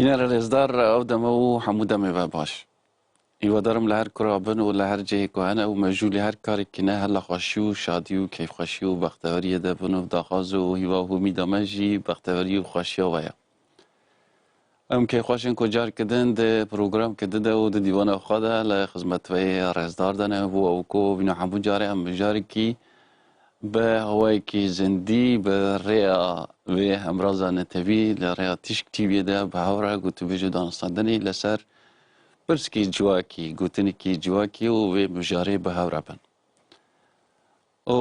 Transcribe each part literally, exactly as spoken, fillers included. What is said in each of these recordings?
Bînerê rêzdar, ew deme û hemû demê ve baş. Hîwadarim li her kura bin û li her cihê ku hene û mejûlî her karekî ne, her li xweşî û şadî û keyfxweşî û bexteweriyê de bin û daxwaz û hîva û umîda me jî bextewerî û xweşiya we ye. Em keyfxweş in ku careke din di programeke din de û di dîwana xwe de li xizmet we yê rêzdar de ne. Bo ew ku bîna hemû carê em mijarekî bi hawayekî zindî bi rêya vê hemraza netewî li rêya Tîşk T V'yê de bi hev re gotûbêj û danûstandinê li ser pirsîkî civakî, gotinekî civakî û vê mijarê bi hev re bin. Û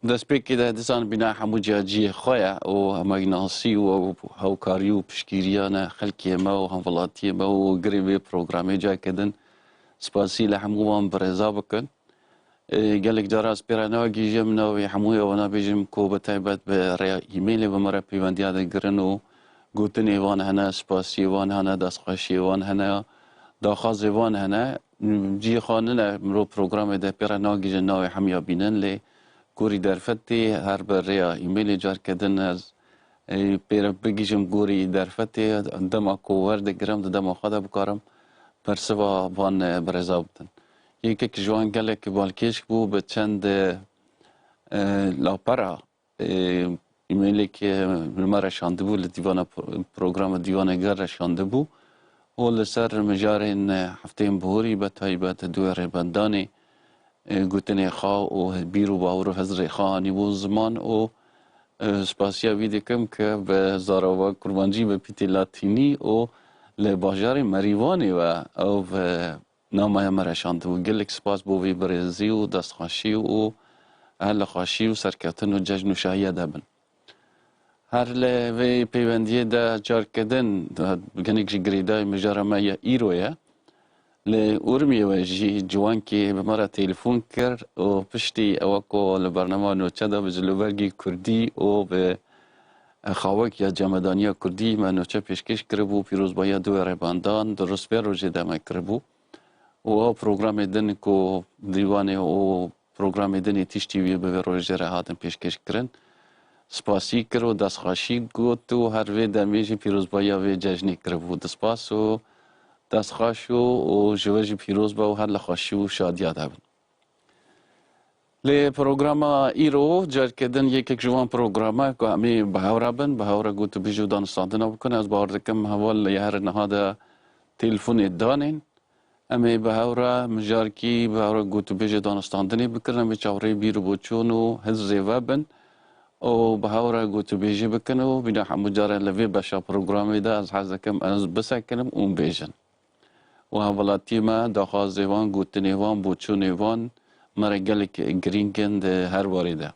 destpêkê de dîsan bîna hemû cîya cihê xwe ye û hemagnasî û hewkarî û piştgîriya ne xelkê me û hemwelatiyê me û girê vê programê careke din spasî li hemû wan bi rêza bikin. Ê, gelek cara ez pê re nagihîjim, navê hemû wana bêjim ku bi taybet bi rêya e-mailê bi me re peywendiya digirin û gotinê wan hene, spasiyê wan hene, destxweşiyê wan hene, daxwazê wan hene. Cihê xwe nine, mirov programê de pê re nagihîjin navê hemiya bînin, lê gorî derfetê her bi rêya e-mailê careke din ez, ê, pê re bigihîjim gorî derfetê, dema ku werdigirim, di dema xwe de bikarim bersiva van, e, birêza bidin. Yekek ji wan gelek balkêş bû, bi çend, e, lapera, e, e-mailek, e, li me re şandibû, li dîvana pro-, programa Dîvana Gel re şandibû û li ser mijarên, e, hefteyên bihorî, be taybet duyê rêbendanê, e, gotinê xwe û bîr û bawer û hizrê xwe anîbû ziman û, e, spasiya wî dikim ke bi zarava kurmancî, bi pîtê latînî û li bajarê Merîwanê ve ew, e, namaya me re şandibû. Gelek spas bo vê birêzî û destxweşî û her li xweşî û serkeftin û cejn û şahiya de bin. Her li vê peywendiyê de careke din, gelek jî girêdayî mijara me ya îro ye. Li Urmiyê we jî ciwankê bi me re telefon kir û piştî ewa ku li bernama Noçe de bi Zilobergê Kurdî û bi Xawek ya Cemedaniya Kurdî me noçe pêşkêş kiribû, pîrozbahiya duyê rêbendan, di rûspê rojê de me kiribû. Û ew programê din ku dîwanê û programê din ê Tîş T V'yê bi vê rojê re hatin pêşkêş kirin, spasî kir û destxweşî got û her vê demê jî pîrozbahiya vê cejnê kiribû. Di spas û destxweş û, û ji we jî pîroz be û her li xweşî û şadiya de bin. Lê programa îro careke din yekek ji wan programa ku em ê bi hev re bin, bi hev re gotûbêj û danûstandina bikin. Ez bawer dikim heval li her niha de telefonê danên. Em ê bi hev re mijarkî, bi hev re gotûbêjê danûstandinê bikin. Em ê çavrê bîr û boçûn û hizrê ve bin û bi hev re gotûbêjî bikin û bîna hemû care li vê beşa programê de ez hez dikim ez bisekinim û bêjin. Û hemwelatiyê me daxwazê wan, gotinê wan, boçûnê wan me re gelek girîng in di her warê de.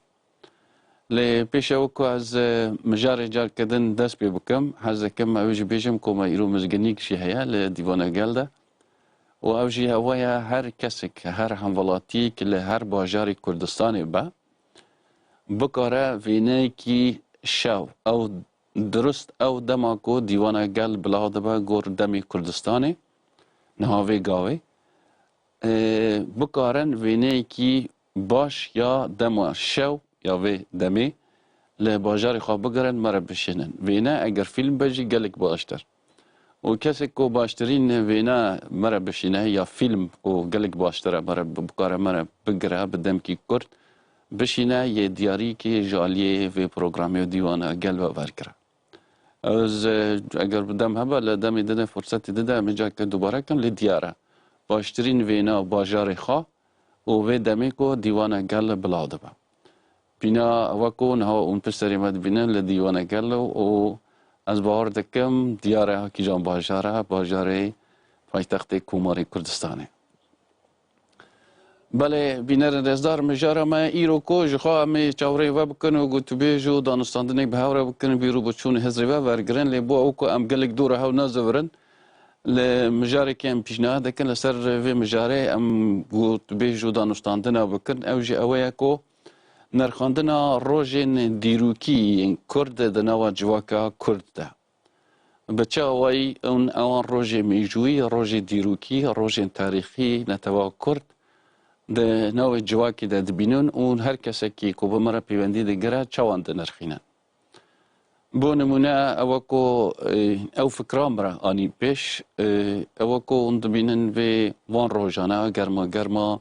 Lê pêşe wek ku ez, e, mijarê careke din dest pê bikim, hez dikim ew jî bêjim ku me îro mizginîk jî heye li Dîvana Gel de. Û ew jî hewa ye her kesek, her hemwelatiyek li her bajarê Kurdistanê be, bikare wêneyekî şew, ew dirust ew dema ku Dîvana Gel bila dibe gor demê Kurdistanê, niha vê gavê, e, bikarin wêneyekî baş ya dema şew ya vê demê li bajarê xwe bigirin, me re bişînin. Wêne eger fîlm be jî gelek baştir. Û kesek ku baştirîn wêne me re bişîne ya fîlm ku gelek baştir e me re bi-, bikare me re bigire bi demkî kurt, bişîne yê diyarîkê ji aliyê vê programê û dîwana gel ve vergire. Ez, e, eger bi dem hebe, li demê dide, fursetê dide, em ê careke dubare kim, lê diyar e. Baştirîn wêna bajarê xwe û vê demê ku dîwana gel bila dibe. Bîna ew e ku niha hûn pişt serê me dibînin li dîwana gel û ez bawer dikim diyar e ha kîjan bajar e, bajarê paytextê Komarê Kurdistanê. Belê, bînerên rêzdar, mijara me îro ku ji xwe em ê çavrê ve bikin û gotûbêj û danûstandinê bi hev re bikin, bîr û boçûn hizrê ve vergirin, lê bo ew ku em gelek dû re hew nazivirin, li mijarekê em pêşniyar dikin, li ser vê mijarê em gotûbêj û danûstandina bikin. Ew jî ew ye ku nirxandina rojên dîrokî yên Kurd di nava civaka Kurd de. Bi çi awayî hûn ewan rojê mêjûyî, rojê dîrokî, rojên tarîxî netewa Kurd di navê civakê de dibînin û her kesekî ku bi me re peywendî digire, çawan dinirxînin? Bo nimûne, ew e ku, e, ew fikra min re anî pêş, e, ew e ku hûn dibînin vê van rojane germa germa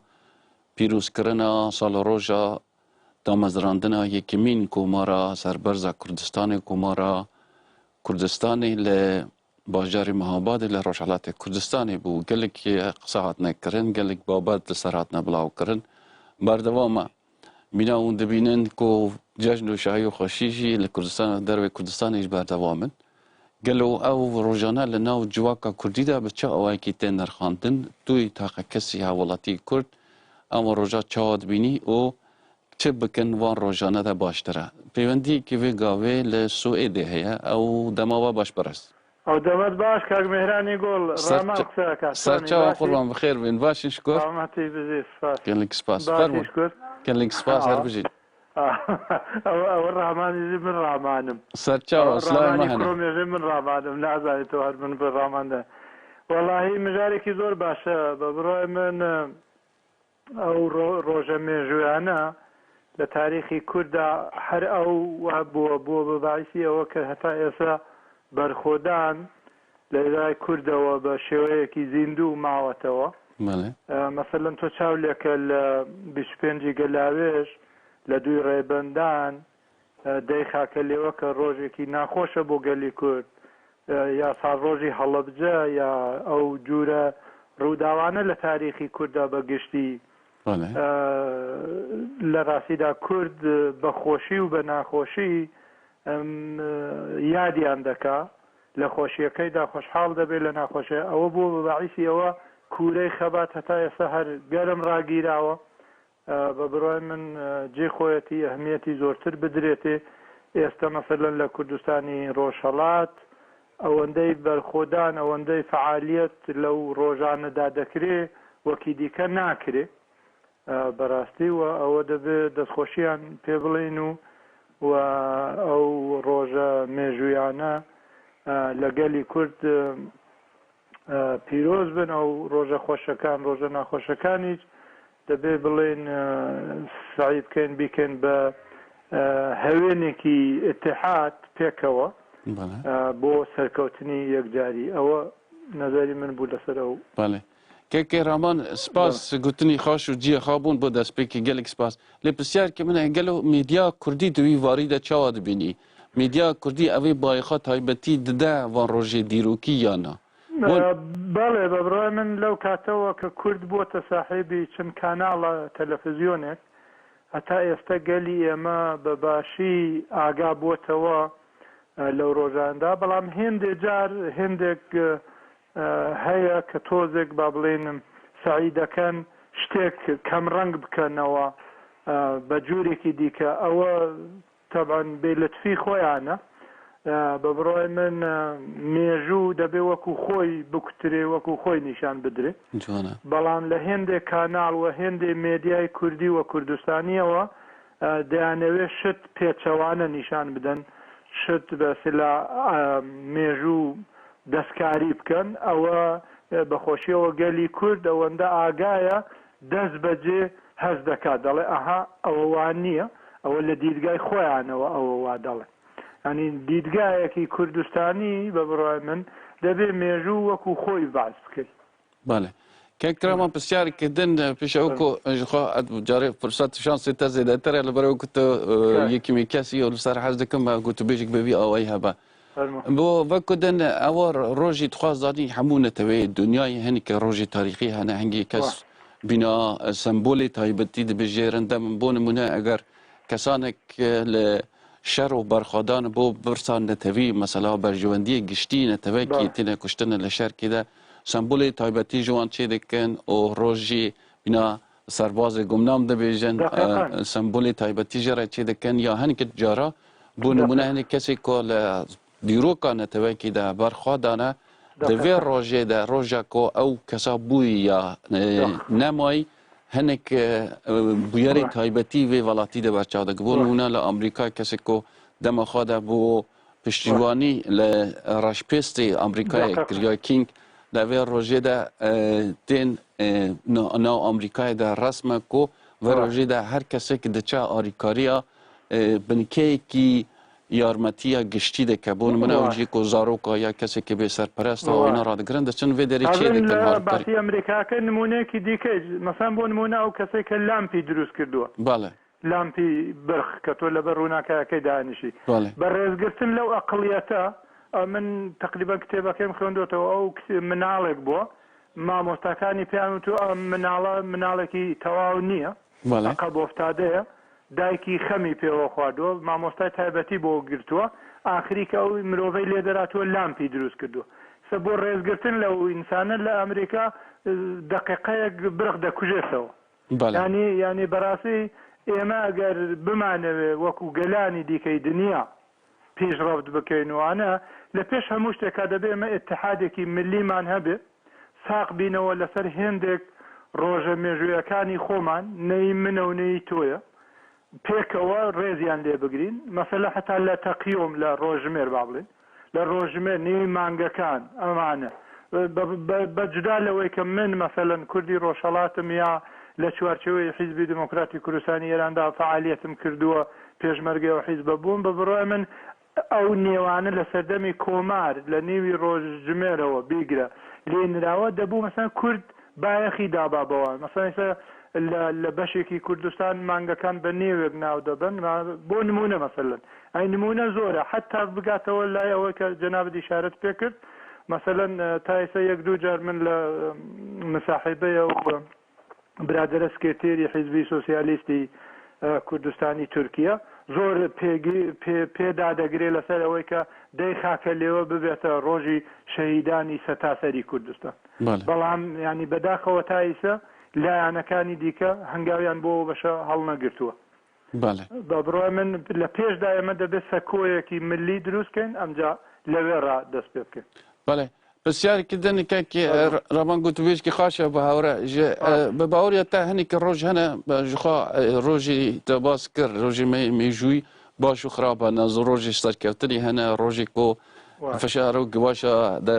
pîrozkirina sala roja damezrandina yekemîn Komara Serberza Kurdistanê, Komara Kurdistanê li bajarê Mehabadê li Rojhelatê Kurdistanê bû. Gelek qise hatine kirin, gelek babet li ser hatine bilawkirin. Berdewam e. Mîna hûn dibînin ku cejn û şahî û xweşî jî li Kurdistan û dervê Kurdistanê jî berdewam in. Gelo ew rojane li nav civaka Kurdî de bi çi awayekî tê nirxandin? Tu yî taqekesî hevwelatiyê Kurd, ew roja çawa dibînî û çi bikin van rojane de baştir e? Pêwendiyekî vê gavê li Swêdê heye. Ew dema we baş, birêz. Ew demet baş, kak Mêhranî Gol. Ser Rama ça-, qiseyaka, ser çawa, qurban, bi xêr bîn. Baş in, şikur. Selametî bizî, spas. Gelek spas. Baş in, şikur. Gelek spas, her bijîn. Ew, ew Rahmanî jî min Rahmanim. Ser çawa, ew silavê me Rahmanî hene. Kromê jî min Rahmanim. Nazanî tu her min bi Rahman de. Wellahî mijarekî zor baş e. Bi birayê min, e, Ew ro-, roje mêjûyane li tarîxî Kurd de her ew wiha bû, bû bi baîsî ewe ke heta êsa berxwedan li Lêzayê Kurdewe bi şêweyekî zîndû mawetewe. Belê. E, meselen, to çaw lêke li bîst û pêncî Gelawêj, li dûy rêbendan, e, Deyxa ke lê weke rojekî naxweş e bo gelî Kurd, e, ya Salrojî Helebce, ya ew cûre rûdawane li tarîxî Kurda be giştî, Belê. e, li rastî de Kurd, e, bi xweşî û bi naxweşî, em, e, yadiyan dika. Li xweşiyekey de xweşhal debe, li naxweşe ew bû bi baîsî ewe kûrey xebat heta êsa her germ ragîrawe. E, bi birayê min, e, cê xwe yetî ehmiyetî zortir bidirêtê. Êsta, meselen, li Kurdistanî Rojhelat, ewendey berxwedan, ewendey fealiyet lew rojane dadekirê, wekî dîke nakirê. E, berastî we ewe divê destxweşiyan pê bilîn û, we ew roje mêjûyane, e, li gelî Kurd, e, e, pîroz bin, ew roje xweşekan, roje naxweşekan îç dibê bilên, e, seî bikeyn, bikeyn bi, e, hewênekî îtîhad pêkewe, Belê. e, bo serkewtinî yekcarî. Ew nezerî min bû li ser ew. Belê. Kekê Rahman, spas, Belê. Gotinî xaş û cihê xwe bûn bo destpêkê, gelek spas. Lê pirsyarkê min e, gelo medya kurdî di wî warî de çawa dibînî? Medya kurdî evê bayê xwe taybetî dide van rojê dîrokî ya na? Hûn E, belê, bi birayê min lew katewe ke Kurd bote sahibî çend kanala televîzyonek, heta êste gelî ême bi başî aga botewe, e, lew rojan de. Belam hêndê car, hêndêk, e, e, heye ke tozêk, ba bilênim, seî deken ştêk kemreng bikenewe, e, bi cûrekî dîke. Ewe Teben bêlitfî xweyan e. E, bi birayê min, e, mêjû debê wekû xwey bikutirê, wekû xwey nîşan bidirê. Ciwan e. Belam li hêndê kanal we hêndê medyayê kurdî we Kurdistanî ye we, e, deyanewê şit pêçewane nîşan bidin. Şit mesela, e, mêjû destkarî bikin. Ewe, e, bi xweşiye we gelî Kurd e wende agaye dest be cê hez deka. Dele, aha, ewe wa niye. Ewe li dîdgay xweyan ewe, ewe wa dele. Yanî dîdgayekî Kurdistanî, bi birayê min, debê mêjû wekû xwey behs bikey. Belê. Kek Rahman, pisyareke din, e, pêşe ew ku, e, ji xwe, e, carê firsat şansê te zêdetir e, li ber ew ku tu, e, yekîmî kesî û li ser hez dikim, e, gotûbêjek bi vî awayî hebe. Fermo. Bo veku din, ewa rojî dixwaz zanî hemû neteweyê dinyayê hinekî rojê tarîxî hene, hingê kes bîna, e, sembolê taybetî dibijêrin. Dem bo nimûne eger kesanek, e, li şer û berxwedan bo pirsa netewî, mesela berjewendiyê giştî netewekî têne kuştin li şerkê de sembolê taybetî ji wan çêdikin û rojî bîna serbazê gumnam dibêjin, Deqîqen. e, sembolê taybetî jê re çêdikin ya hinek cara bo nimûne hinek kesê ku li dîroka netewekî de berxwe dane, di vê rojê de, roja ku ew kesa bûyî ya, e, nemayî, hinek, e, e, bûyerê taybetî vê welatî de berçav dike. Bo nimûne li Amerîka kesê ku dema xwe de bo piştîwanî li reşpêstê Amerîkayê kiriya King, di vê rojê de, e, tên, e, na-, nav Amerîkayê de resm e ku vê rojê de her kesek diçe alîkariya, e, binkeyekî yarmetiya giştî dike. Bo nimûne ew Wa. jî ku zaroka ya kesekî bê serperest a Wa. wana radigirin, diçin vê derê çê Evin dikin li harîkarî. Basî Amerîkayeke nimûneyekî dîke, mesela bo nimûne ew kesê ke lampî dirûst kirduwe. Bale. Lampî birx ke to li ber rûnakeyekê danişî. Bale. Bi rêzgirtin lew eqiliyete, e, min teqrîben kitêbekê min xwendotêwe, ew kit-, minalek bû. Mamostakanî pêyan witû, ew minala, minalekî tewaw niye. Bale. Eqeb oftade ye. Dayikî xemî pêwe xwardo. Mamostay taybetî bo girtuwe. Axirî ke ew mirovey lê deratuwe, lampî dirûst kirdo. Se bo rêzgirtin lew însane li Amerîka, e, deqîqeyek birx dekujê sew. Bale. Yanî, yanî berasî ême eger bimanewê wekû gelanî dîkey dinya pêşreft bikeyn û ane, li pêş hemû ştêka debê me îtihadekî millîman hebe, saq bînewe li ser hêndêk roje mêjûyekanî xweman, neyî min e û neyî to ye. Pêkewe rêziyan lê bigirîn. Mesela heta li teqiyom, li rojimêr ba bilên. Li rojimêr nî mangekan, emane. Be, be, be cuda lewê ke min, meselen, Kurdî Rojhelat im ya li çarçeweyê Hîzbî Demokratî Kurdistanî Îran de fealiyetim kirduwe, pêşmerge ew hîzbe bûm, bi biroya min ew nêwane li serdemî komar, li nîvî rojimêrewe bîgire lê nirawe, debû, meselen, Kurd bayexî daba be wan. Meselen, îse li, li beşekî Kurdistan mangekan bi nêwek nav de bin. Ma bo nimûne, meselen. Ey nimûne zor e. Heta bigatewe lay ewe ke cenabit îşaret pê kir. Meselen, e, ta îse yek du car min li, e, misahîbeya û, e, biradere sekreterî Hizbî Sosyalîstî, e, Kurdistanî Tirkiye zor pêgi-, pê, pê dadegirê li ser ewe ke dey xake lêwe bibête rojî şehîdanî setaserî Kurdistan. Bale. Belam, yanî, bedaxewe ta îse layanekanî dîke hengawiyan bo beşe helnegirtuwe. Bale. Bi biroya min li pêş de ême debe sekoyekî millî dirûst keyn, emca lewê re dest pê bikin. Bale. Pisyarkî din kekî, Pardon. e, Raman gotûbêjkî xaş e bi hawre. Ji, e, Pardon. bi baweriya te hinekî roj hene, e, ji xwe, e, rojî te bas kir, rojê me mêjûyî baş û xirab hene, zi rojê serkeftinî hene, rojê ku Wa. fişar û givaşa de,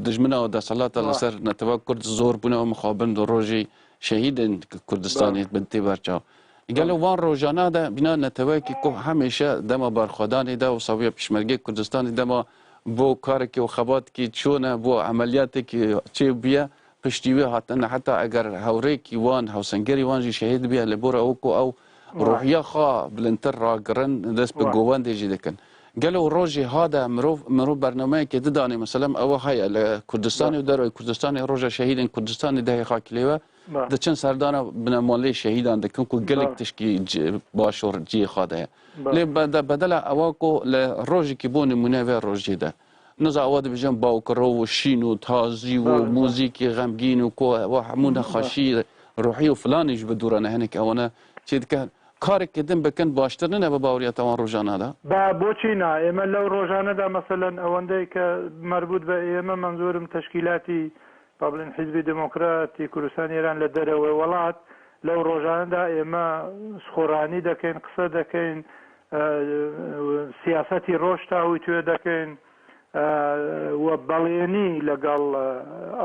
dijmina û desthilata Wa. li ser netewa Kurd zor bûne û mixabin di rojê şehîdên Kurdistanê Wa. bin tê berçav. Gelo van rojana de bîna neteweyekî ku hemêşe dema berxwedanê de û sawiya Pêşmergê Kurdistanê dema bo karekî û xebatekî çûne, bo emeliyatekî çêbûye, piştî wê hatine. Heta eger hewrêkî wan, hewsengerî wan jî şehîd biye, lê bora ew ku ew Wa. ruhiya xwe bilindtir ragirin, dest bi Wa. govendê jî dikin. Gelo rojê ha de mirov, mirov bernameyekê didanê, meselem ew heye li Kurdistanê Wa. û derveyî Kurdistanê roja şehîdên Kurdistanê dehê xakî lê we, Ba. diçin serdana binemalê şehîdan dikin ku gelek Ba. tişkî ci-, başor cihê xwe de ye. Ba. Lê bede-, bedela ewa ku li rojekî bo nimûne vê rojê de, niza ewa dibêjin bawkirov û şîn û tazî û Ba, ba. muzîkî xemgîn û ku ewa hemû Ba. nexweşî ruhî û filanî ji bi dû re ne, hinek ewana çê dike. Karekê din bikin baştir nine bi baweriya te wan rojana de? Ba, boçî na? Ême lew rojane de, meselen, ewendeyê ke merbût be ême, menzorim teşkîlatî, ba bilin Hizbî Demokratî Kurdistanê Îran li derewê welat, lew rojane de ême sixoranî dekeyn, qise dekeyn, e, siyasetî roj tawî tuê dekeyn, e, we belênî legal, e,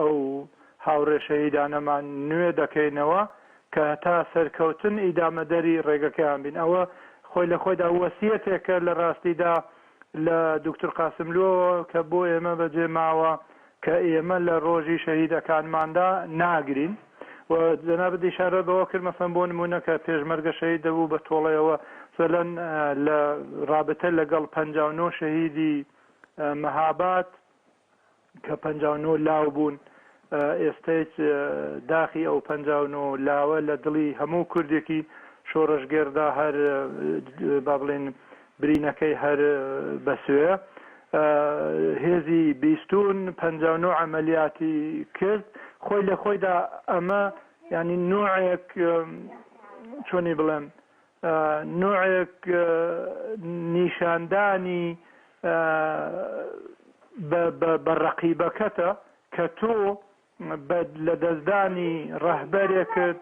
ew hawrê şehîdane me nûê dekeynewe ke heta serkewtin îdamederî rêgekeyan bîn. Ewe xwê li xwe de wesiyeteke li rastî de li Doktor Qasimlû ke bo ême becê mawe ke ême li rojî şehîdekanman de nagirîn. Û cenabê dîşare bi we kir, meselen, bo nimûne ke pêşmerge şehîd debû bi toleyewe, meselen, e, li rabite legal penca û nod şehîdî, e, Mehabat, ke penca û nod law bûn, e, êsteyt, e, daxî ew penca û nod lawe li dilî hemû Kurdekî şoreşger de her, e, ba bilên birînekey her, e, besû ye. E, hêzî bîstûn penca û nod emeliyatî kir. Xwey li xwey de eme, yanî nûek, e, çonî bilim, e, nûek, e, nîşandanî, e, be, be, be reqîbeke te ke tu be ledestdanî rehberêk,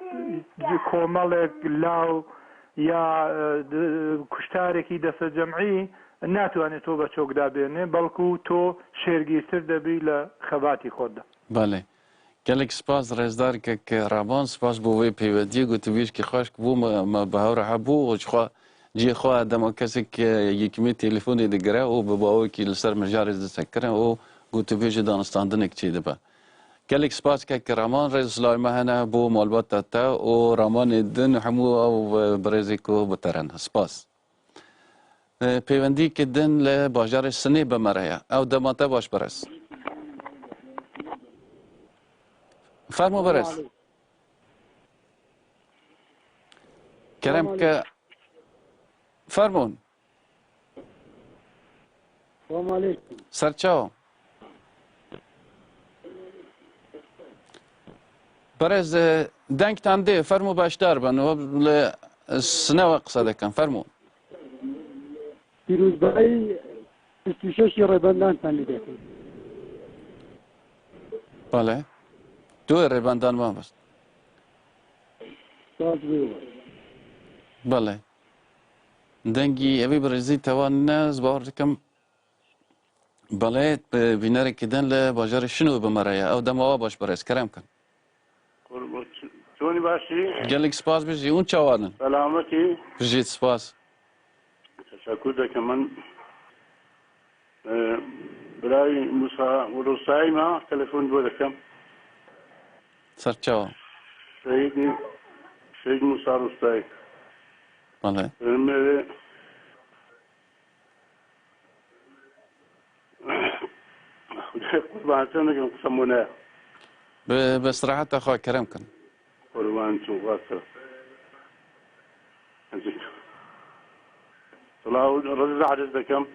komelek law ya, e, di, kuştarekî destecemî natwanê to be çokda bêne, belku to şêrgîrtir debî li xebatî xwe de. Belê. Gelek spas, rêzdar kek Raban, spas bo vê pêwendiyê, gotûbêjkî xweş bû, me, me bi hev re hebû û jixwe Cihê xwe dema kesek, e, yekîmî telefonê digire û bi bawekî li ser mijarê disekire û gotivê ji danûstandinek çêdibe. Gelek spas kek Raman, rêz û silavê me hene bo malbata te û Ramanê din û hemû ew, e, birêzê ku bi te re ne. Spas. E, peywendiyeke din li bajarê Sinê bi me re ye. Ew dema te baş birêz. Fermo birêz. Kerem ke. Fermon. Selamun aleyküm. Serçawa. Berez, e, dengtan dê, fermo beşdar bin. Li Sinewe qise dikin, fermo. Pîrozbayî bîst û şeşî rêbendantan lê dikin. Bale. Tu rêbendan mabist. Spas bê we. Bale. Dengî evî birêzî tewan ne, ez bawer dikim. Belê, bi bînerekî din li bajarê Şinû bi me re ye. Ew dema we baş birêz, kerem kin. Qurban, çi-, çonî başî? Gelek spas bijî. Hûn çawa nin? Selametî. Bijî spas. Teşekkür dikim. Min, e, birayî Musa Rostayî me telefon bo dikim. Serçawa. Seyîdî, Seyîd Musa Rostayî. Belê. Rimê Xwedê qurban te nekin qisa mone. Bi, bi istiraheta xwe kerem kin. Qurban çû xwe. Silav, rêz û silav dikim.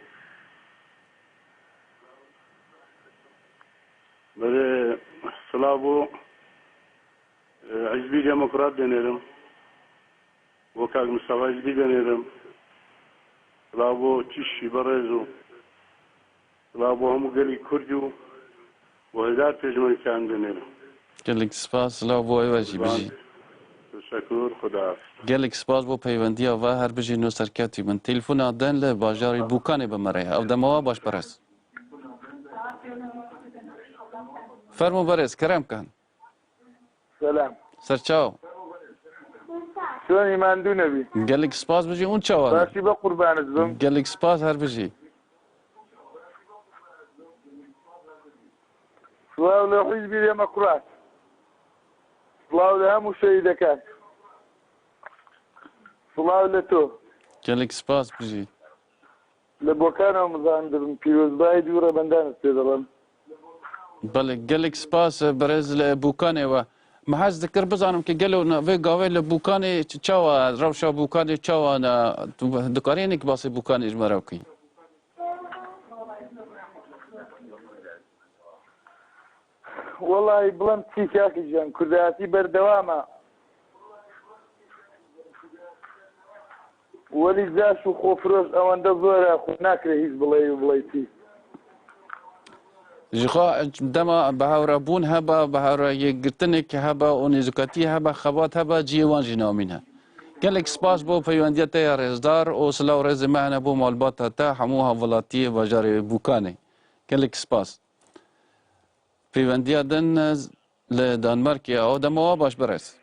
Belê, silav bo, e, Hizbî Demokrat dinêrim. Bo kak Mistefa Hizbî dinêrim. Silav bo Çîşî Berêz û silav bo hemû gelî Kurd û bo hezar pêşmergeyan dinêrim. Gelek spas, silav bo ew jî bijî. Teşekkür, Xuda hafiz. Gelek spas bo peywendiya we, her bijî nû serketî bin. Telefona din li bajarê Bûkanê bi me re ye. Ew dema we baş birêz. Fermo berêz, kerem kin. Selam. Serçaw. Şonî mandû nebî. Gelek spas bijî, hûn çawa ne? Başî be qurbanit bim. Gelek spas, her bijî. Silav li Hizbî Demokrat. Silav li hemû şehîdekan. Silav li to. Gelek spas bijî. Li Bokan em zandirin, pîrozbayî dû rebendan ez pê dilim. Belê, gelek spas, birêz li Bokanê we. Me hez dikir bizanim ki gelo na-, vê gavê li Bokanê ç-, çawa, rewşa Bokanê çawa ne, tu dikarî hinek basê Bokanê ji me re bikî? Welahî bilim çî kak jiyan, kurdayetî berdewam e. Welî caş û xwefiroş ewende zor e, xwe nakire hîç bilayî û bilayîtî. Ji xwe dema bi hev re bûn hebe, bi hev re yekgirtinek hebe û nêzîkatî hebe, xebat hebe, cihê wan jî namîne. Gelek spas bo peywendiya te ya rêzdar û silav û rêzê me hene bo malbata te, hemû hevwelatiyê bajarê Bûkanê. Gelek spas. Pêwendiya din li Danmarkê ye. Ew dema we baş birêz.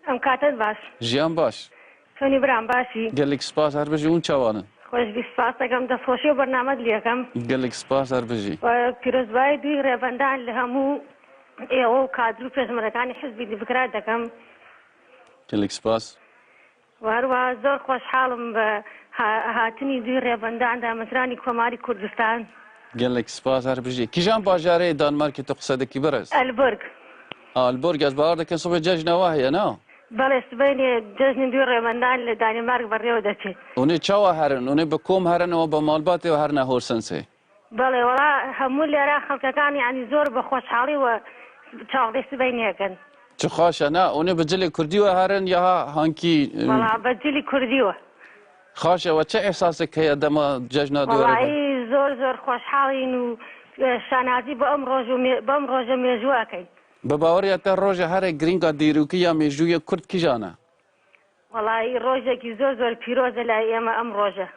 Em katet baş. Jiyan baş. Çonî biram, başî? Gelek spas, her bijî, hûn çawa ne? Xweş bî, spas dikim, destxweşî û bername dilê dikim. Gelek spas, her bijî. We pîrozbayî dûyî rêvendan li hemû ê û kadr û pêşmerekanê hizbî dîmokrat dikim. Gelek spas. Û her wiha zor xweşhal im bi ha-, hatinî dû rêvendan de, mizranî Komarî Kurdistan. Gelek spas, her bijî. Kîjan bajarê Danmarkê tu qise dikî, birêz? Aalborg. Aalborg, ez bawer dikim sibê cejna we heye, na? Belê, sibênê cejnê dû rêvendan li Danimark berêw deke. Hûn ê çawa herin? Hûn ê bi kom herin û bi malbatê we herine Horsensê? Belê, wela hemû lêra xelkekan, yanî zor bi xweşhalî we çavdê sibeyê nêkin. Çi xweş e, ne? Hûn ê bi cilê kurdî we herin ya ha hankî, e, Wela bi cilî kurdî we. Xweş e, we çi îhsasek heye dema cejna dû Wela re? Î zor zor xweşhal in û, e, şanazî bi em roj û mê-, bi em roje mêjû ekeyn. Bi baweriya te roja herê girînga dîrokî ya mêjûyê kurd kîjan e? Welahî rojekî zor zor pîroz e lay ême em roje.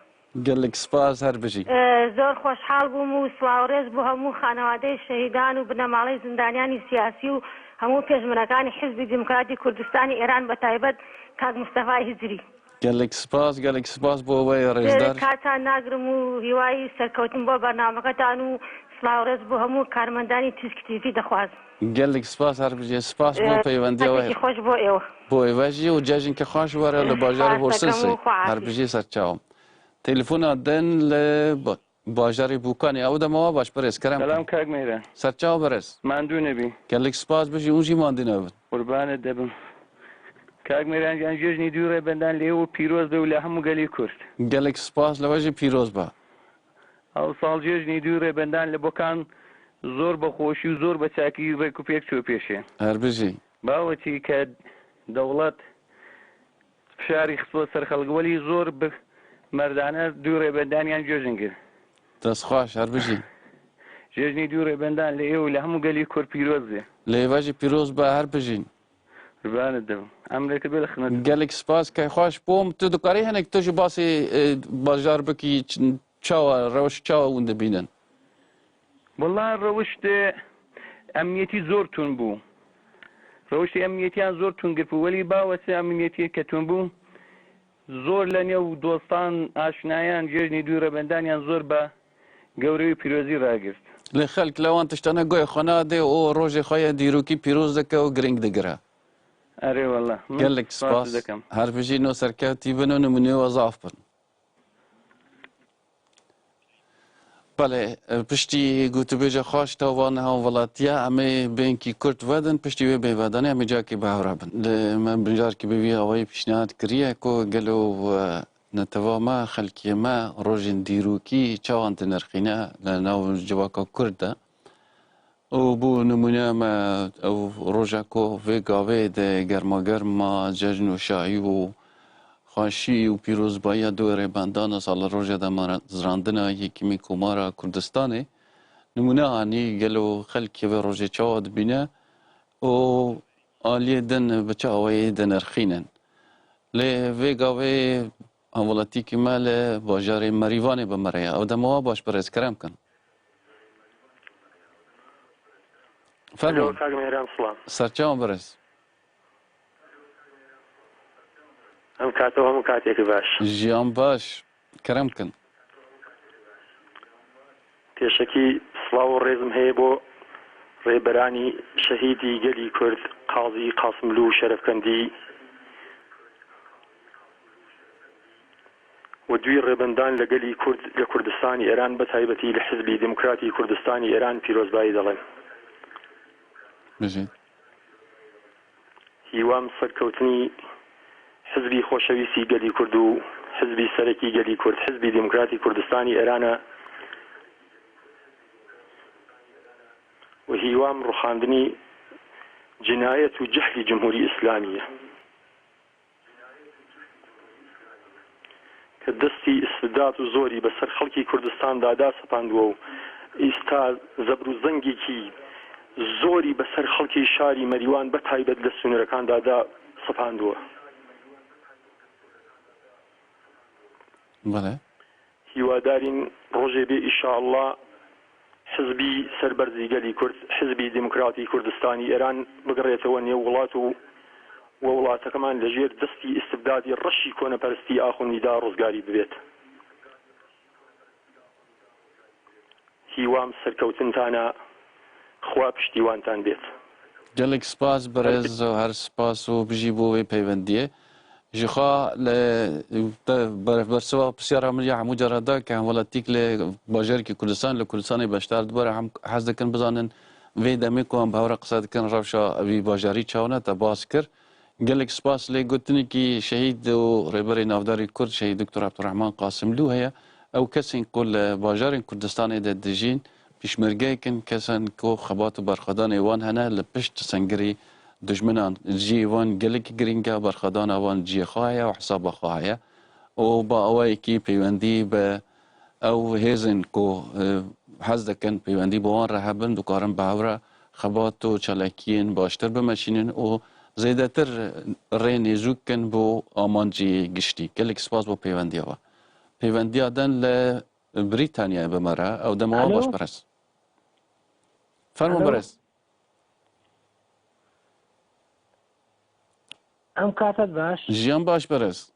Gelek spas, her bijî. Ee, zor xweşhal bûm û silav rêz bo hemû xanewadeyê şehîdan û binemaleyê zindaniyanî siyasî û hemû pêşmerekanê Hizbî Demokratî Kurdistanê Îran, bi taybet Kak Mistefa Hizrî. Gelek spas, gelek spas bo we rêzdar. Kata nagrim û hiwayî serkewtin bo bernameketان û silav rêz bo hemû karmendani Tîsk TV dixwazim. Gelek spas, her bijî spas bo peyvendiya we. Xweş bo ew. Bo êve jî û cejnke xweş were li bajarê Horsensê. Her bijî serçawa. Telefona din li ba-, bajarê Bûkanê. Ew dema we baş, birêz, kerem. Selam kak Mêhran. Serçawa birêz. Mandû nebî. Gelek spas, bijî hûn jî mandî nebin. Qurbanê te bim. Kak Mêhran can, cejnê dû rêbendan lê û pîroz be û li hemû gelê Kurd. Gelek spas, li we jî pîroz be. Ew sal cejnê dû rêbendan li Bokan zor bi xweşî û zor bi çakî rêk û pêk çû pêşê. Her bijî. Bawetî ke dewlet fişarî xistwe ser xelk, welî zor bi merdane dû rêbendaniyan cejn kir. Dest xweş, her bijî. Cejnê dû rêbendan lê ê û li hemû gelî Kurd pîroz be. Lê êve jî pîroz be, her bijîn. Qurbanê te bim. Emrê te bê li xizmet. Gelek spas, key xweş bûm. Tu dikarî hinek tu ji basê, e, bajar bikî, ç-, çawa, rewş çawa hûn dibînin? Wela rewişt, e, emniyetî zor tund bû. Rewiştê emniyetiyan zor tund girtibû. Welî bawetê emniyetiyê ke tund bû, zor li nêv dostan, aşnayan, cejnê dû rêbendaniyan zor bi gewreyî û pîrozî ragirt. Lê xelk li wan tiştane guhê xwe nade û rojê xwe yê dîrokî pîroz dike û girîng digire. Erê wela. Min spas dikim. Gelek spas. Her bijî, no serkevtî bin û nimûnê we zaf bin. Belê, piştî gotûbêja xweş ta van hemwelatiya, em ê bênkî kurt vedin, piştî wê bê vedanê em ê cakê bi hev re bin. Li me binjarkî bi vî awayî pîşniyar kiriye ku gelo, e, netewê me, xelkê me rojên dîrokî çawan dinirxîne li nav civaka kurd de? Û bo nimûne me ew roja ku vê gavê di germagerma cejn û şahî û xweşî û pîrozbayiya dû rêbendan a sala roja damezrandina yekemîn Komara Kurdistanê, nimûne anî, gelo xelkê vê rojê çawa dibîne û aliyê din bi çi awayî dinirxînin? Lê vê gavê hemwelatîkî me li bajarê Merîvanê bi me re ye. Ew dema we baş, birêz, kerem kin. Fermûn. Alo, kak Mêhran, silav. Serçawan, birêz. Em kate û hemû kateke baş. Jiyan baş. Kerem kin. Pêşekî silav û rêzim heye bo rêberanî şehîdî gelî Kurd, Qazî Qasimlû Şerefkendî û dûyî rêbendan li gelî Kurd, li Kurdistanê Êran, bi taybetî li Hizbî Demokratî Kurdistanê Êran pîrozbayî dilim. Bijî. Hîwam serkewtinî Hizbî Xoşewîstî Gelî Kurd û Hizbî Serekî Gelî Kurd, Hizbî Demokratî Kurdistanî Êran e û hîwam rûxandinî cinayet û cehlî Cumhurî Îslamî ye. Ke destî îstibdad û zorî bi ser xelkî Kurdistan de da sepandiwe û îsta zebr û zengekî zorî bi ser xelkî şarî Merîwan, bi taybet li sînorekan de da sepandiwe. Belê. Hîwadarîn rojê bê, îşallah, Hizbî serberzî gelî Kurd, Hizbî Demokratî Kurdistanî Êran bigirêtewe nêw welat û we welatekeman li jêr destî îstibdadî reşî koneperestî axundî de rizgarî bibêt. Hîwam serkewtintan e, Xwe piştîwantan bêt. Gelek spas birêz, her spas û bijî bo wê peywendiyê. Ji xwe li te ber-, bersiva pisyara min ya hemû cara da ke hemwelatîk li bajarekî Kurdistan, li Kurdistanê beşdar dibe, em hez dikin bizanin vê demê ku em bi hev re qise dikin rewşa vî bajarî çawa ne, te bas kir. Gelek spas, lê gotinekî şehîd û rêberê navdarî Kurd, şehîd Doktor Abdurrahman Qasimlû heye. Ew kesên ku li bajarên Kurdistanê de dijîn, pêşmergeyek in, kesên ku xebat û berxwedanê wan hene li pişt sengirî dijminan. Cihê wan gelekî girîng e, berxwedana wan cihê xwe heye û hesaba xwe heye. Û bi awayekî peywendî bi ew hêzên ku, e, hez dikin peywendî bi wan re hebin, dikarin bi hev re xebat û çalakiyên baştir bimeşînin û zêdetir rê nêzûk kin bo amancê giştî. Gelek spas bo peywendiya we. Peywendiya din li Brîtanyayê bi me re, ew dema we baş, birêz. Fermo, birêz. Em katet baş. Jiyan baş, birêz.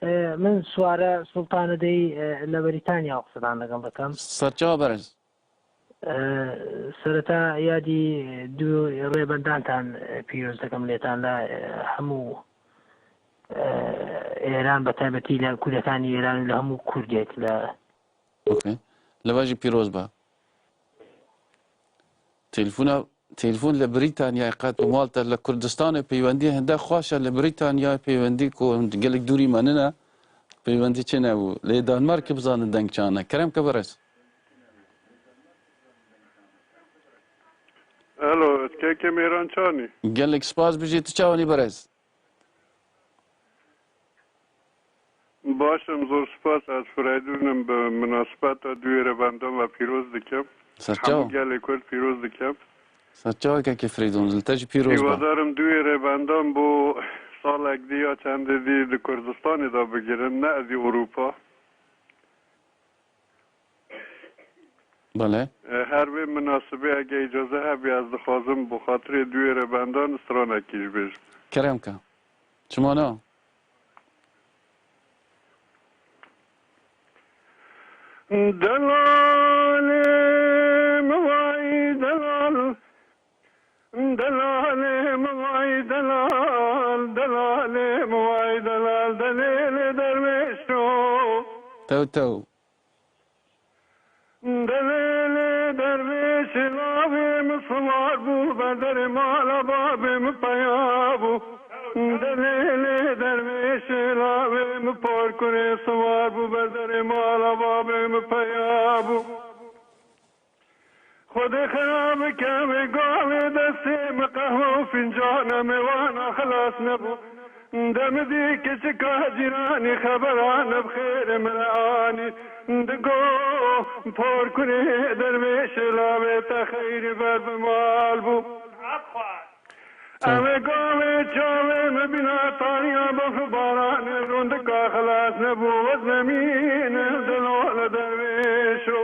ئێ، من سوارە سوڵتانە دەی، ئێ، لە بەریتانیا قسەتان لەگەڵ دەکەم. سەرچاوە بەرز. ئێ، سەرەتا یادی دوو ڕێبەندانتان، ئێ، پیرۆز دەکەم لێتان لە، ئێ، هەموو، ئێ، ئێران، بە تایبەتی لە کوردەکانی ئێران و لە هەموو کوردێک لە اوکی. لە واژی پیرۆز بە. تەلفونا، تەلفون لە بریتانیای قەت و ماڵتە لە کوردستانێ پەیوەندی هەندە خواشە لە بریتانیای پەیوەندی کو هەند-، gelek dûrî me nine. Pêwendî çi nebû. Lê Danmarkê bizanin deng çane. Kerem ke berez. Alo, ez kekê Mêran Çanî. Gelek spas bijî, tu çawanî berez? Baş im, zor spas. Ez Freydûn im, bi minasebeta duyê rêbendan ve pîroz dikim. Serçaw. Hemû gelê Kurd pîroz dikim. Serçaw kekê Freydûn, li te jî pîroz be. Hîwadarim duyê rêbendan bo salek dî ya çendê dî di Kurdistanê de bigirin, ne ezî Ewropa. Belê. E, her vê minasibê ege îcaze hebî, ez dixwazim bo xatirê duyê rêbendan stranekî jî bêjim. Kerem ke. Çima na? Delalê min vay delal, delalê min vay delal, delalê min vay delal, delêlê dervêşo. Tew tew. Delêlê dervêşê lavê min siwar bû, ber derê mala babê min peya bû. Delêlê dervêşê lavê min porkurê siwar bû, ber derê mala babê min peya bû. Xwedê xera bike wê gavê destê min qehwe û fincana mêwana xilas nebû. Demidî kiçika cîranî xebera ne bi xêrê min re anî. Digo, porkurê dervêşê lavê te xeyrî ber bi mal bû. Ew ê gavê çavê min bîna tariya bef û baranê rûndika xilas nebû, wez nemîne delal dervêşo.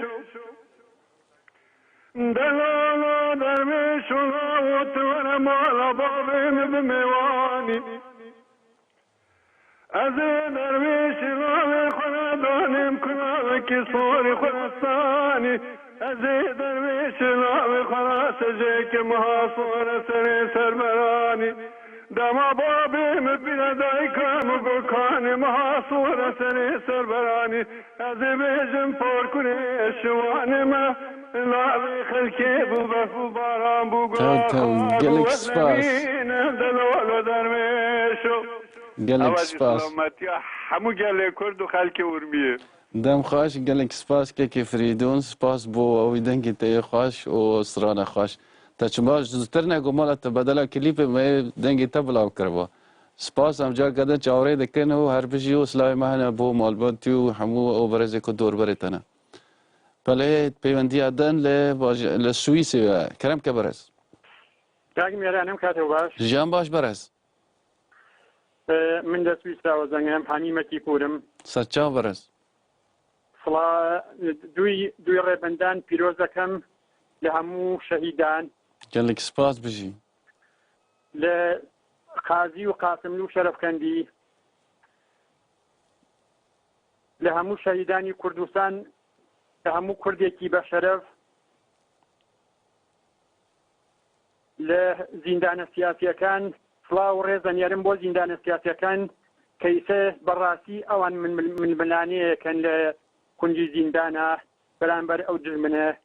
Delala dervêşo lawo tu were mala bavê min bi mêwanî. Ez ê dervêşê lavê xwe re danêm kulavekî sorî xwe re stanî. Ez ê dervêşê lavê xwe re sejêke miha sore serê serberanî. Dema babê min pîre dayika min got kanê miha sore serê serberanî. Ez ê bêjim porkurê şiwanê me, lavê xelkê bû, berf û baran bû, Tew, tew, gula xwe gelek bû, spas. Weznemîne delalo dervêşo. Gelek Ewa jî spas. Selametiya hemû gelê Kurd û xelkê Urmiyê. Dem xweş, gelek spas kekê Frîdûn, spas bo ew dengê te yê xweş û strana xweş. Te çima zûtir ne ku mala te bedela klîpê me dengê te bila kiriba. Spas, em careke din çawarê dikin û her bijî û silavê me hene bo malbatî û hemû ew berezê ku dorberê te ne. Pelê peywendiya din li baj-, li Swîsê ye. Kerem ke berez. Kak Mêran, em kate baş. Jiyan baş berez. Ee, min de Swîsra we zengem, Hanî Mekî Pûrim. Serçav berez. Sila, duy, duy rêbendan pîroz dekem li hemû şehîdan. Gelek spas bijî. Li Qazî û Qasimlû Şerefkendî, li hemû şehîdanî Kurdistan, li hemû Kurdekî beşeref, li zîndane siyasiyekan, silav û rêz dinêrim bo zîndane siyasiyekan, keyse berastî ewan min, min, min milaneyê ken li kuncî zîndana, beramber ew dijmine.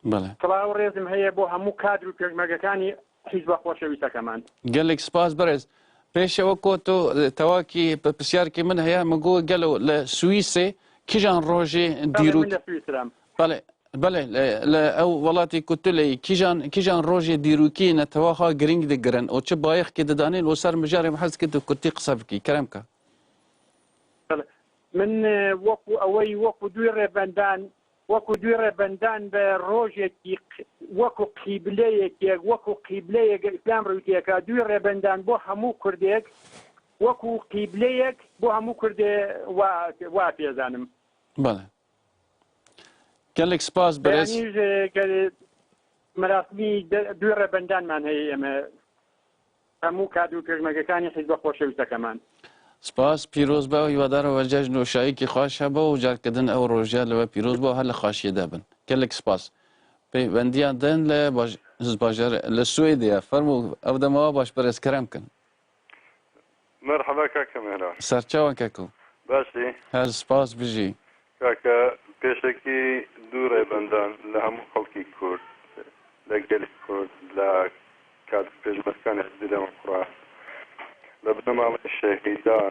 Belê. Silav û rêzim heye bo hemû kadr û pêşmergekanî Hîzba Xoşewîstekeman. Gelek spas berez. Pêşe weko tu, e, tewakî pe-, pisyarkê min heye, min got gelo li Swîsê kîjan rojê Belê, dîrok-, min li Swîsra. Belê, belê, li, li ew welatê ku tu lê yî, kîjan, kîjan rojê dîrokî netewa xwe girîng digirin û çi bayixkê didanên û ser mijarê min hez kir tu kurtî qise bikî. Kerem ke. Belê. Min, e, wekû ewey, wekû duyê rêbendan, wekû duyê rêbendan be rojekî q-, wekû qîbleyek, wekû qîbleyek îslam rewtiyeka duyê rêbendan bo hemû Kurdek, wekû qîbleyek bo hemû Kurdê wa, wa pêzanim. Belê. Gelek spas, berez. Beyanî ji gel-, merasimî de, duyê rêbendanman heye eme. هەموو کادر و پێشمەرگەکانی حیزبە خۆشەویستەکەمان. سپاس، پیرۆز بە و هیوادارە وەرجەش نوشاییکی خوش هەبە و جارکردن ئەو ڕۆژە لەوە پیرۆز بە و هەر لە خوشیە دەبن. گەلێک سپاس. پەیوەندیان دەن لە باژ... باژار لە سوێدەیە. فەرموو، ئەو دەمەوە باش بەرێز کەرەم کن. Merhaba kaka Mehran. سەرچاوە کەکو. Başî. هەر سپاس بژی. Kaka, pêşekî du rêbendan li hemû xelkî Kurd, li gelê Kurd, li kar pêşmerkan Hizbî Demokrat, li binema wê şehîdan,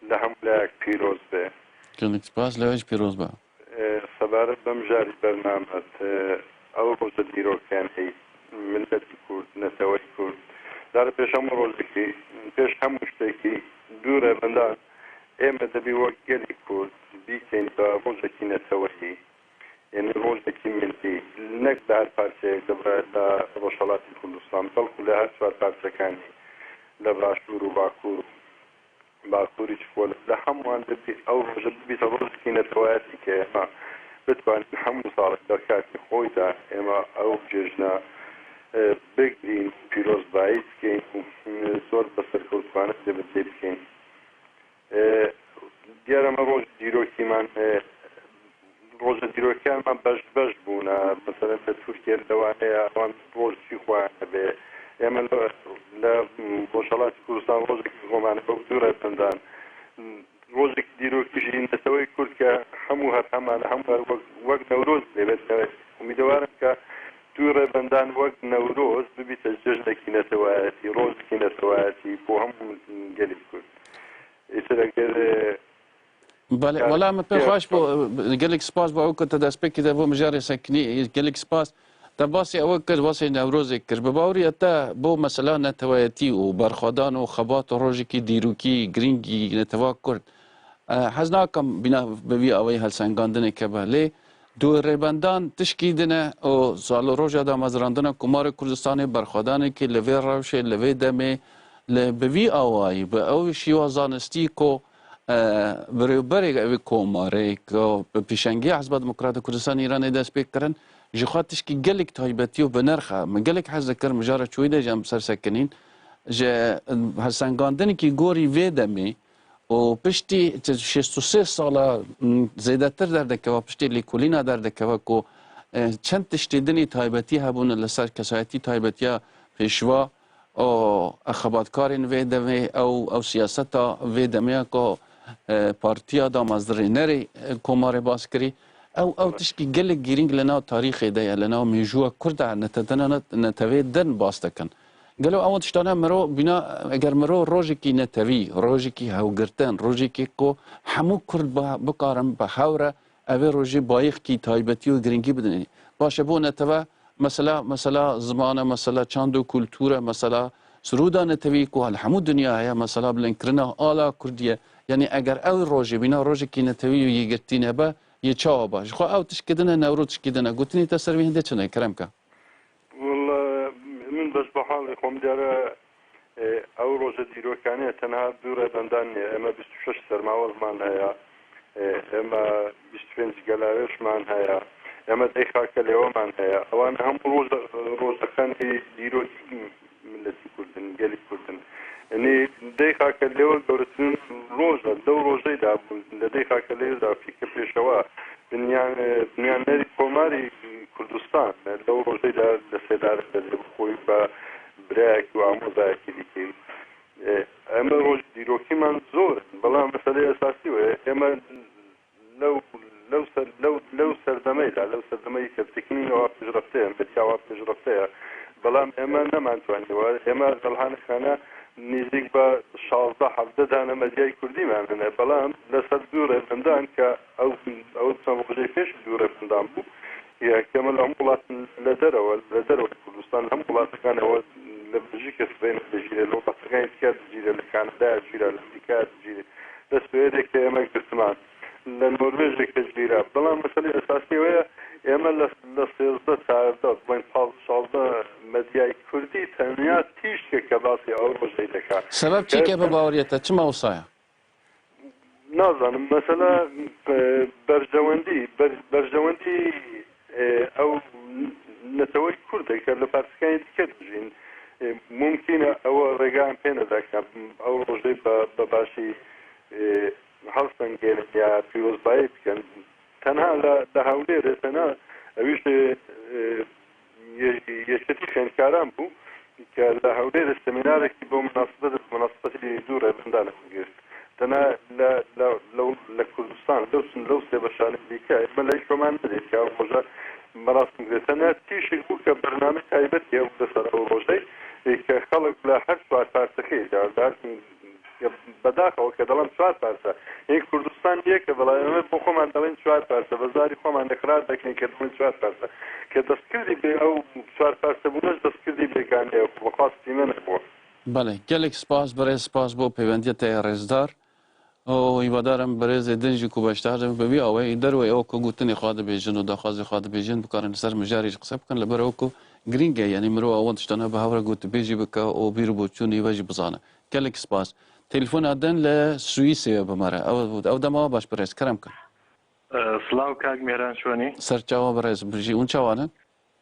li hemû layek pîroz be. Gelek spas, lewêj pîroz be. Sebaret bem jarî bername te, ew roja dîrokenê, miletî Kurd, neteweyî Kurd, dar pêş hemû rojekî, pêş hemû ştekî, du rêbendan ême dibî wek gelî Kurd bîkên bi rojekî neteweyî, yanî rojekî milî, nek li her parçeyek de be li Rojhelatî Kurdistan, belku li her çar parçekanî, li Başûr û Bakur û Bakurî çi xwe li hemû wan dibî, ew roje bibîte rojekî neteweyatî ke ema bitwanîn hemû salek derkatî xwe de ema ew cejna, e, bigirîn, pîrozbayî bikeyn û, e, zor bi serkewtxane jê bi jê bikeyn. E, diyar e me roj dîrokî man, e, roja dîrokiyan me beş beş bûne. Meselen li Tirkiye li Wanê ya wan roj jî xwe hebe. Ême li, li Rojhelatî Kurdistan rojekî xwe mane wek du rêbendan. Rojekî dîrokî jî neteweyê Kurd ke hemû her hema li hemû her wek, wek Newroz lê bête. Umîdewar im ke du rêbendan wek Newroz bibîte cejnekî netewayetî, rojekî netewayetî bo hemû gelê Kurd. Îtir eger, e, Belê, wela min pê xweş bû. Gelek spas bo ew ku te destpêkê de bo mijarê sekinî. Gelek spas. Te basê ew kir, basê Newrozê kir. Bi baweriya te bo mesela neteweyetî û berxwedan û xebat û rojekî dîrokî girîngî netewa Kurd. E, hez nakim bîna bi vî awayî helsengandinê keve. Lê du rêbendan tişkî din e û sal û roja damezrandina Komarê Kurdistanê berxwedanekî li vê rewşê, li vê demê, li bi vî awayî, bi ew şîwa zanistî ku e, birêwberê ev ê komarê ku bi pêşengî Hizba Demokrata Kurdistan Îranê dest pê kirin, ji xwe tişkî gelek taybetî û bi nirx e. Min gelek hez dikir, mijara çûyî de jî em ser sekinîn. Ji, e, helsengandinekî gorî vê demê û piştî şêst û sê sala, m, zêdetir derdikeve, piştî lêkolîna derdikeve ku, e, çend tiştê dinê taybetî hebûne li ser kesayetî taybetiya pêşva, û xebatkarên vê demê, ew, ew siyaseta vê demê ya ku, e, partiya damezrênerê, e, komarê bas kirî, ew, ew tişkî gelek girîng li nav tarîxê de ye, li nav mêjûya Kurd de, netedina net-, netewê din bas dikin. Gelo ew tiştane miro bîna, eger miro rojekî netewî, rojekî hewgirtin, rojekî ku hemû Kurd ba-, bikarin bi hew re, ev ê rojê bayixkî taybetî û girîngî bidin. Baş e, bo netewe mesela, mesela ziman e, mesela çand û kultur e, mesela sirûda netewî ku li hemû dinya heye, mesela bilindkirina ala Kurdî ye. Yanî eger ew rojê bîna rojekî netewî û yekgirtî nebe, yê çawa ba? Ji xwe ew tişkî din e, newro tişkî din e. Gotinê te ser vê hindê çi ne, kerem ke? Wala, min bes bi halê xwe, min diyar e, e, ew roje dîrokanê tenha du rêbendan niye. Eme bîst û şeş sermawazman heye. E, eme bîst û pênc gelavêşman heye. Eme deh xakelêweman heye. Ewan hemû roje, rojekanê dîrokî miletî Kurd in, gelî Kurd in. Yanî deh xakelêwe gewretirîn roj e. Dew rojeyê de bûn. Li deh xakelêwe de pêke pêşewa binyan, e, binyanerî Komarî Kurdistan, e, li ew rojê de li Sêdarê de lê bi xwe ve birayekî û amozayekî dikê. E, em ê roj dîrokî man zor in, belam meselê esasî wê. Ême lew, lew ser, lew, lew serdemeyê de, lew serdemeyê ke teknîka wa pêşrefte ye, medya wa pêşrefte ye. Belam ême neman twanî we. Ême zelhanekane nêzîk be şazdeh hevdeh dane medyayê Kurdî manene. Belam li ser du rêbendan ke ew, ew çend rojê pêş du rêbendan bû. Yek, ême li hemû welat li derewe, li derewe Kurdistan, li hemû welatêkan ewe li Belçîkê sibê me dijîre, li welatêkan dîke dijîre, li Kanadaya dijîre, li Amerîkaya dijîre. Dest bi êdê ke ême girtiman. Li Norvêjê ke jîre. Belam meselê esasî ew ye, ême li, li sêzdeh, çardeh, bên paz, şazdeh medyayê Kurdî tenya tîşkeke basê ew rojê dike. Sebeb çi ke bi baweriya te? Çima wisa ye? Nazanim. Mesela, e, berjewendî, ber-, berjewendî, e, ew neteweyê Kurd e ke li partikanê dike dijîn. E, mumkin e ew rêga em pê neda ke ew rojê be, be başî, e, helsengênin ya pîrozbayî bikin. Tenha li, li Hewlêrê tenha ew jî, e, yê-, yekîtî xênkaran bû ke li Hewlêrê semînarekî bo minasebet, minasebetî dû rêbendan girt. Tenha li, li, li, li Kurdistan, lew, lew sê beşanê dîke, me leyî şoman nedît ke ew roja merasim girt. Tenha tîşik bû ke bername taybet ye bû ser ew rojê, ê ke xelk li her çar parsekê, ya, li her Bedaxewa ke delên çar parçe. Ê Kurdistan yek e, belê em ê bo xweman delên çar parçe. Bi zarî xweman îqrar dikin ke delên çar parçe. Ke destkirdî bê ew çar parçebûne ji destkirdî bêgane ye, bi xwastî me nebû. Belê, gelek spas, birêz, spas bo pêwendiya te ya rêzdar. Û hîvadar im birêzê din jî ku beşdar dibin, bi vî awayî derweyî ew ku gotinê xwe dibêjin û daxwazê xwe dibêjin, bikarin li ser mijarê jî qise bikin, li ber ew ku girîng e, yanî mirov ew tiştane bi hev re gotûbêjî bike û bîr û boçûnê we jî bizane. Gelek spas. Telefona din li Swîsê ye bi me re. Ew, ew dema we baş birêz. Kerem kin. Ee, silav kak Mêran, çonî? Ser çawa birêz, bijî. Hûn çawa ne?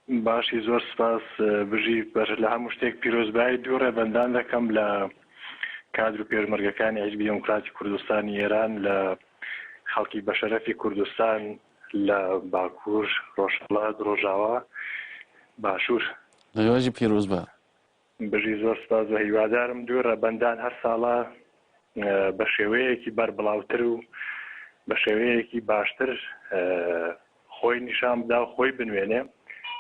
Başî, zor spas. Ee, bijî, ber li hemû ştêk pîrozbayî dû rêbendan dekem li kadr û pêşmergekani Hizbî Demokratî Kurdistanî Êran, li xelkî beşerefî Kurdistan, li Bakur, Rojhilat, Rojawa, Başûr. Li we jî pîroz be. Bijî, zor spas û hîvadarim dû rêbendan her sala, e, bi şêweyekî berbilawtir û bi şêweyekî baştir, e, xwê nîşan bida û xwê binwêne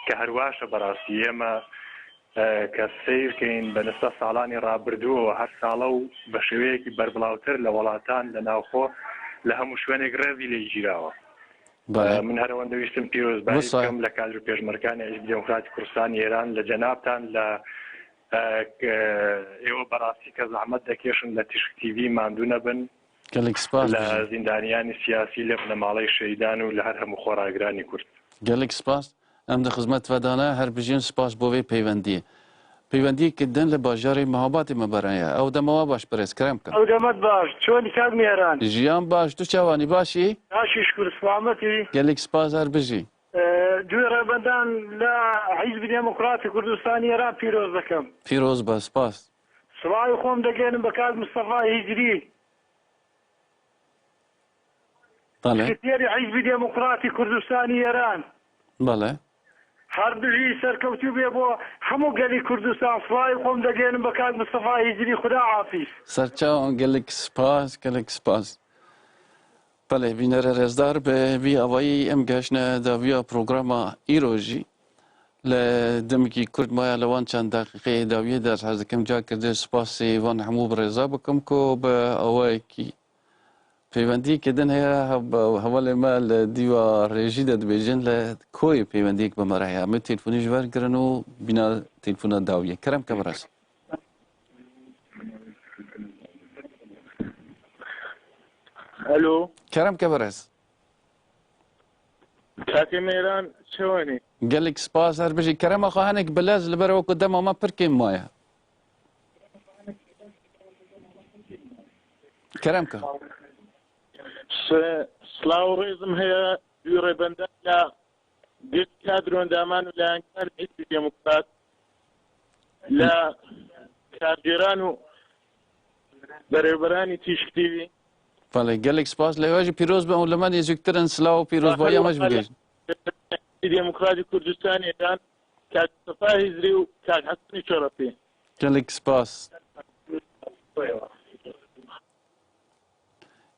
ke her waş e berastî. Ê me, e, ke seyr keyin bi nisbet salanê rabirdû û her sala û bi şêweyekî berbilawtir li welatan, li navxwe, li hemû şwenêk rêzî lê gîrawa. Belê. Min her wenda wîstim pîrozbayî bikim li kadr û pêşmergekanê Hizbî Demokratî Kurdistanî Êran, li cenabtan, li, e, k-, êwe berastî ke zehmet dekêşin, li Tîşk T V mandû nebin. Gelek spas. Li zîndaniyanî siyasî, li binê malê şehîdan û li her hemû xweragiranî Kurd. Gelek spas. Em di xizmet ve de ne, her bijîn, spas bo vê peywendiyê. Peywendiyeke din li bajarê Mehabatê me bereye. Ew dema we baş birêz, kerem kin. Ew dema te baş. Çonî kak Mêran? Jiyan baş, tu çawanî, baş î? Baş î, şikir, selamet î. Gelek spas, her bijî. Ee, dû rêbendan li Hizbî Demokratî Kurdistanî Êran pîroz dikim. Pîroz be, spas. Silayê xwe em digihînim bi kak Mistefa Hicrî. Belê. Sekreterê Hizbî Demokratî Kurdistanî Êran. Belê. Her bijî, serkewtî bê bo hemû gelî Kurdistan. Silayê xwe em digihînim bi kak Mistefa Hicrî. Xuda hafîz. Serçawan, gelek spas, gelek spas. Belê, bînerê rêzdar, bi vî awayî em gehiştine dawiya programa îro jî. Li demekî kurt maye, li wan çend deqîqeyê dawiyê de ez hez dikim careke din spasê van hemû birêza bikim ku bi awayekî peywendiyeke din heye, hev-, hevalê me li dîwa rêjî de dibêjin, li koyê peywendiyek bi me re heye. Em ê telefonê ji wer girin û bîna telefona dawiyê. Kerem ke birêz. Alo. Kerem ke birêz. Kake Mêran, çawanî? Gelek spas, her bijî. Kerema xwe hinek bilez, li ber ew ku dema me pir kêm maye. Kerem ke. S-, silav û rêzim heye, dû rêbendan la gel kadro endaman û layangeran Hizbî Demokrat, la kargêran û berêvberanî Tîşk T V. Belê, gelek spas. Lê we jî pîroz bin û li me nêzîktir in, silav û pîrozbahiya me jî bigihîjin. Demokratî Kurdistanê dan Kak Sefa Hizrî û Kak Hesenî Çorepî. Gelek spas.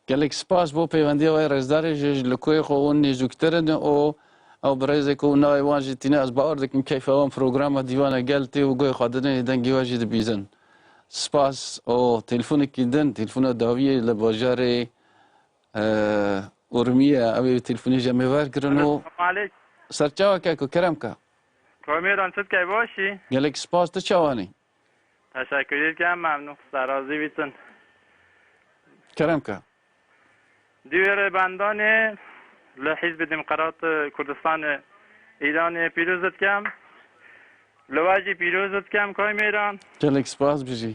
Gelek spas bo peyvendiya we, rêzdarê ji, ji li koyê xwe hûn nêzûktir in û ew birêzê ku navê wan jî tîne, ez bawer dikim keyfa wan programa Dîwana Gel tê û guhê xwe didin ê dengê we jî dibîzin. Spas û telefonekî din, telefona dawiyê li bajarê, e, Urmiyê, ew ê telefonê ji em ê wergirin û Alo, selam aleyk. Serçawa keko, kerem ke. Komêran, çi dikey, baş î? Gelek spas, tu çawan î? Teşekkür ederim, memnun, xwesta razî bîtin. Kerem ke. Dî wê rêbendanê li Hizbê Demokrat Kurdistanê Îranê pîroz dikem. Li we jî pîroz dikem, Komêran. Gelek spas, bijî.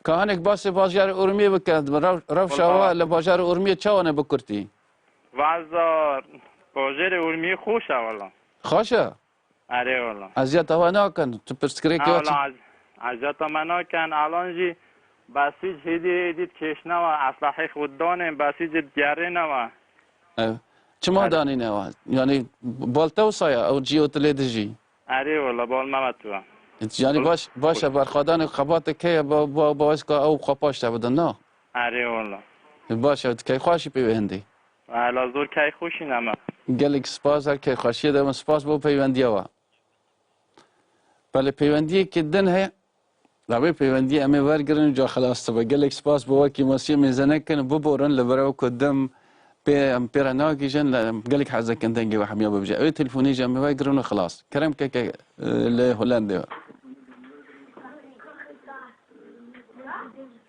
Ka hinek basê bajarê Urmiyê bike, rew-, rewşa we li bajarê Urmiyê çawa ne bi kurtî? Vaza bajarê Urmiyê xweş e wela. Xweş e? Erê wala. Eziyeta we nakin. Tu pirsgirêkê Ha we çi? wala, ez-, eziyeta me nakin. Alan jî besîc hêdî hêdî dikêşnewe. Eslahê xwe danên, besîc digerênewe. Ev. Çima Erê. danîne we? Yani balta wisa ya, ew cî û tu lê dijî? Erê wala, bal me ve tu. Yani Bal- baş, baş e, berxwedanê xebatê kê ye, ba, ba, ba ez ka ew xwe paş te bidin, na? Erê wala. Baş e, tu keyxweşî pê wê hindî. Wala zor keyxweşî ne me. Gelek spas, her keyxweşiyê de min spas bo peywendiya we. Belê peywendiyekê din heye. Rabê peywendiyê em ê wergirin û ca xilas dibe. Gelek spas bo wekî masiyê mêze nekin, biborin li vir ew ku dem pê, em pê re nagihîjin, lê em gelek hez dikin dengê we hemiya bibêje. Ew ê telefonê jî em ê wergirin û xilas. Kerem keke, e, li Hollandê we.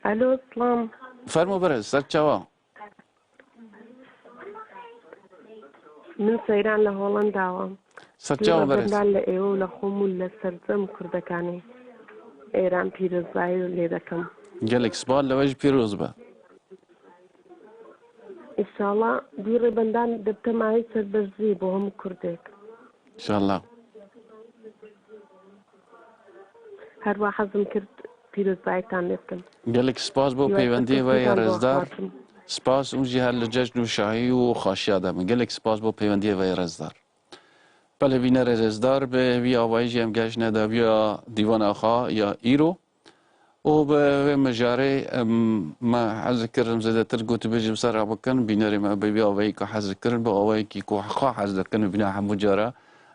Alo, slam. Fermo birêz, ser çawa? Min Seyran li Holanda we. Serçawa Pî berêz. Rebenda li êwe û li xwe û li sercem Kurdekanê êran pîrozayî lê dekim. Gelek spas, li we jî pîroz be. Înşallah dû rêbendan dibte mayî serberzî bo hemû Kurdek. Înşallah. Her wiha hezim kir pîrozbayîtan lê bikim. Gelek spas bo Hiwayê peywendiyê ve yê pirsgirêkan rêzdar. Spas û jî her li cejn û şahî û xweşiya de bin. Gelek spas bo peywendiyê ve yê rêzdar. Belê bînerê rêzdar, bi vî awayî jî em gehiştine dawiya dîwana xwe ya îro. Û bi vê mijarê, em, me hez kirin zêdetir gotûbêj bi ser re bikin. Bînerê me bi vî awayî ku hez kirin, bi awayekî ku xwe hez dikin, bîna hemû cara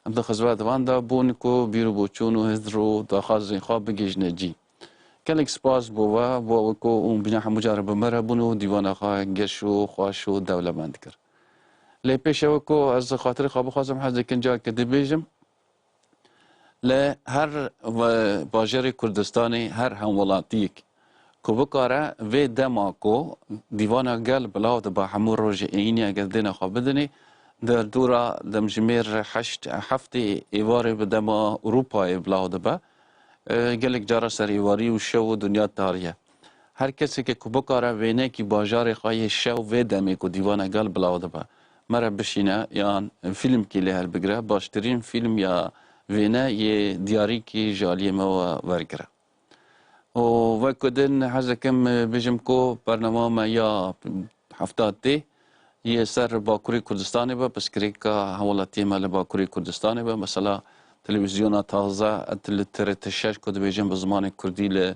em di xizmet van de bûn ku bîr û boçûn û hizr û daxwazên xwe bigihîjine cî. Gelek spas bo we, bo we ku hûn bîna hemû cara bi me re bûn û dîwana xwe geş û xweş û dewlemend kir. Lê pêş ew ku ez xatirê xwe bixwazim, hez dikin careke dibêjim, li her we-, bajarê Kurdistanê her hemwelatiyek ku bikare vê dema ku Dîwana Gel bilav dibe, hemû rojê êyînê eger dêna xwe bidinê, di dora demjimêr heşt heftê êvarê bi dema Ewropayê bilav dibe. E, gelek cara ser êvarî û şev û dinya tarî ye. Her keseke ku bikare wênekî bajarê xwe yê şev vê demê ku Dîwana Gel bilav dibe, me re bişîne yan fîlmkî lê helbigire, baştirîn fîlm ya wêne yê diyarîkî ji aliyê me we wergire. Û wek ku din hez dikim, e, bêjim ku bernama me ya hefta tê yê ser Bakurê Kurdistanê be, pirsgirêka hemwelatiyê me li Bakurê Kurdistanê be. Mesela televîzyona taze, li T R T şeş ku dibêjin bi zimanê kurdî li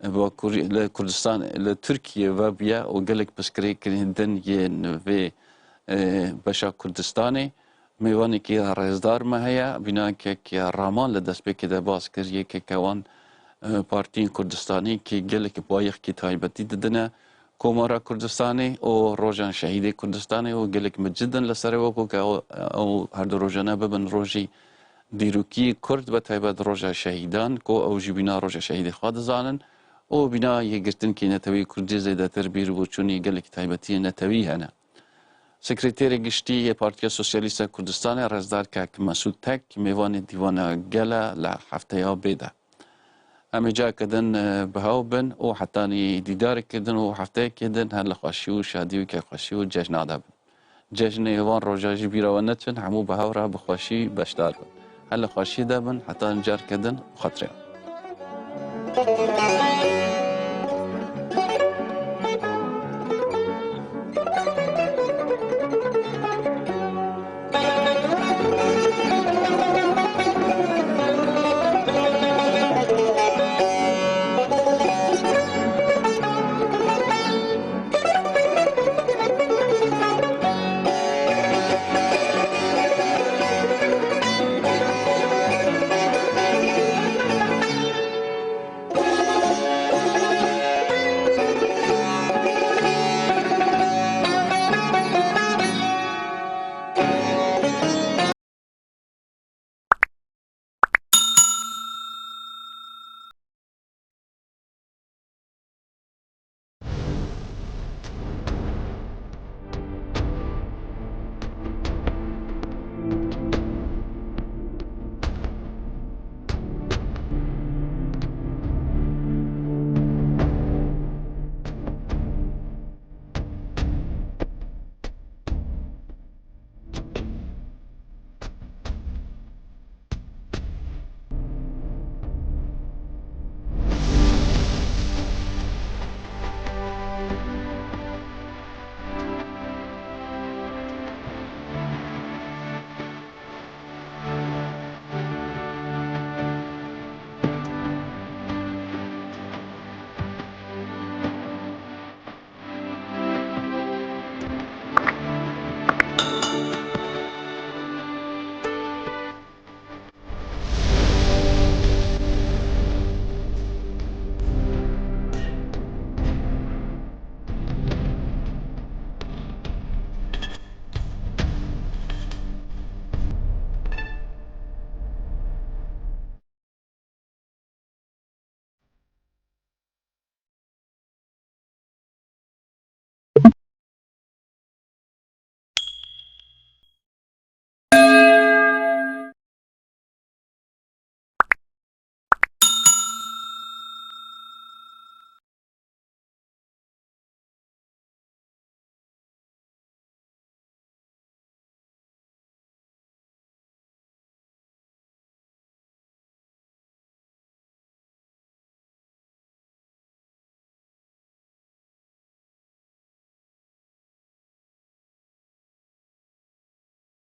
Bakurî, li Kurdistan, li Tirkiye vebiye û gelek pirsgirêkên din yên vê, e, beşa Kurdistanê. Mêvanekî rêzdar me heye, bînakekî Raman li destpêkê de bas kir, yekeke wan, e, partiyên Kurdistanê kî gelek bayixkî taybetî didine Komara Kurdistanê û Rojan Şehîdê Kurdistanê û gelek mecid in li serê we ku ke ew, ew her du rojane bibin rojî dîrokî Kurd, be taybet Roja Şehîdan ku ew jî bîna Roja Şehîdê xwe dizanin û bîna yekgirtinkî netewî Kurdî zêdetir bîr û boçûnî gelek taybetiyên netewî hene. Sekreterê Giştî yê Partiya Sosyalîst a Kurdistanê Rezdar Kak Mesûd Tek mêvanê Dîwana Gel e li hefteya bê de. Em ê careke din, e, bi hev bin û hetanî dîdareke din û hefteyekê din her li xweşî û şadî û kêfxweşî û cejna de bin. Cejnê wan roja jî bîra we neçin, hemû bi hev re bi xweşî beşdar bin. Her li xweşî de bin, heta careke din û xatirê.